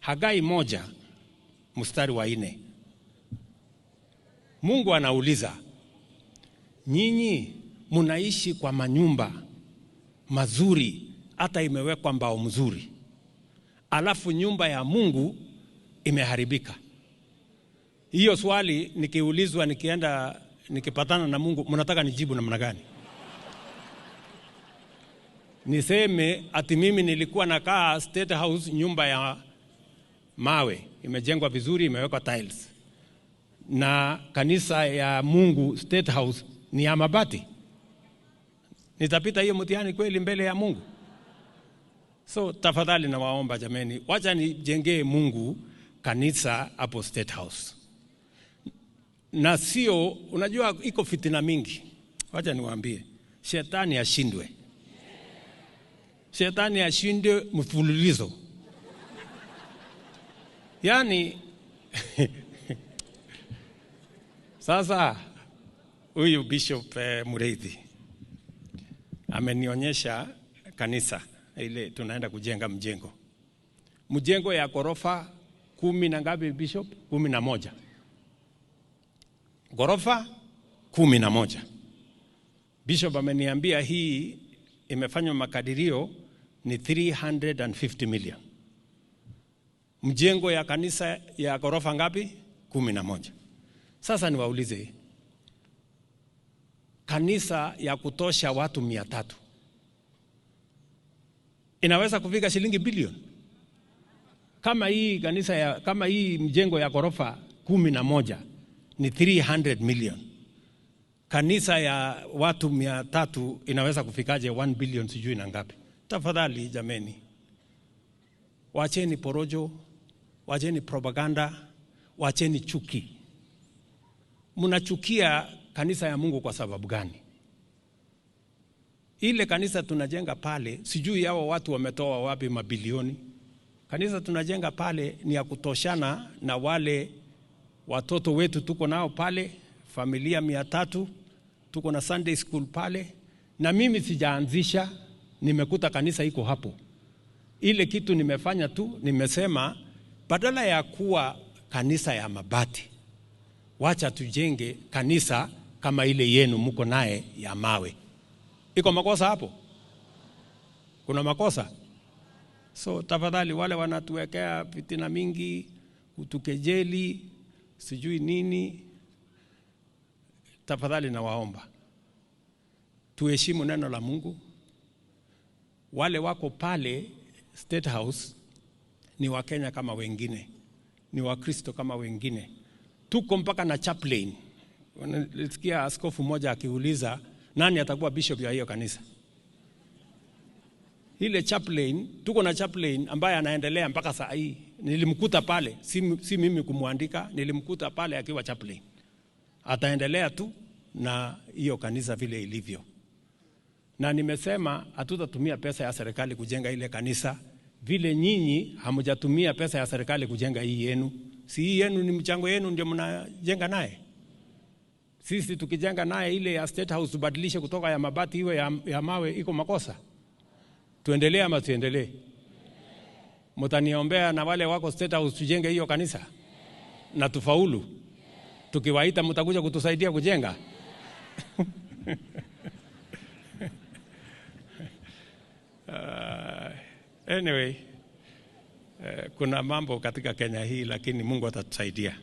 Hagai 1 mstari wa 4. Mungu anauliza, nyinyi mnaishi kwa manyumba mazuri, hata imewekwa mbao mzuri, alafu nyumba ya Mungu imeharibika. Hiyo swali nikiulizwa, nikienda nikipatana na Mungu, mnataka nijibu namna gani? Niseme ati mimi nilikuwa nakaa State House, nyumba ya mawe imejengwa vizuri, imewekwa tiles, na kanisa ya Mungu State House ni ya mabati? Nitapita hiyo mtihani kweli mbele ya Mungu? So tafadhali nawaomba jameni, wacha nijengee Mungu kanisa hapo State House. Na sio, unajua iko fitina mingi. Wacha niwaambie, shetani ashindwe. Shetani ashindwe mfululizo. Yaani sasa huyu Bishop Mureithi amenionyesha kanisa ile tunaenda kujenga mjengo. Mjengo ya ghorofa 10 na ngapi Bishop? 11. Ghorofa 11. Bishop ameniambia hii imefanywa makadirio ni 350 million. Mjengo ya kanisa ya ghorofa ngapi? 11. Sasa niwaulize, kanisa ya kutosha watu 300 inaweza kufika shilingi bilioni? Kama hii kanisa ya, kama hii mjengo ya ghorofa 11 ni 300 million, kanisa ya watu 300 inaweza kufikaje 1 billion sijui na ngapi? Tafadhali jameni, wacheni porojo, wacheni propaganda, wacheni chuki. Mnachukia kanisa ya Mungu kwa sababu gani? Ile kanisa tunajenga pale, sijui hao watu wametoa wapi mabilioni. Kanisa tunajenga pale ni ya kutoshana na wale watoto wetu tuko nao pale, familia 300, tuko na Sunday school pale. Na mimi sijaanzisha, nimekuta kanisa iko hapo. Ile kitu nimefanya tu, nimesema badala ya kuwa kanisa ya mabati, wacha tujenge kanisa kama ile yenu mko naye ya mawe. Iko makosa hapo? Kuna makosa? So tafadhali wale wanatuwekea fitina mingi, kutukejeli, sijui nini, tafadhali nawaomba tuheshimu neno la Mungu. Wale wako pale State House ni Wakenya kama wengine, ni Wakristo kama wengine. Tuko mpaka na chaplain. Nilisikia askofu mmoja akiuliza nani atakuwa bishop ya hiyo kanisa. Ile chaplain, tuko na chaplain ambaye anaendelea mpaka saa hii. Nilimkuta pale, si mimi kumuandika, nilimkuta pale akiwa chaplain. Ataendelea tu na hiyo kanisa vile ilivyo. Na nimesema hatutatumia pesa ya serikali kujenga ile kanisa vile nyinyi hamjatumia pesa ya serikali kujenga hii yenu. Si hii yenu ni mchango yenu ndio mnajenga naye. Sisi tukijenga naye ile ya State House tubadilishe kutoka ya mabati iwe ya mawe, iko makosa? Tuendelee ama tuendelee? Mtaniombea na wale wako State House tujenge hiyo kanisa na tufaulu. Tukiwaita mtakuja kutusaidia kujenga. Anyway, kuna mambo katika Kenya hii, lakini Mungu atatusaidia.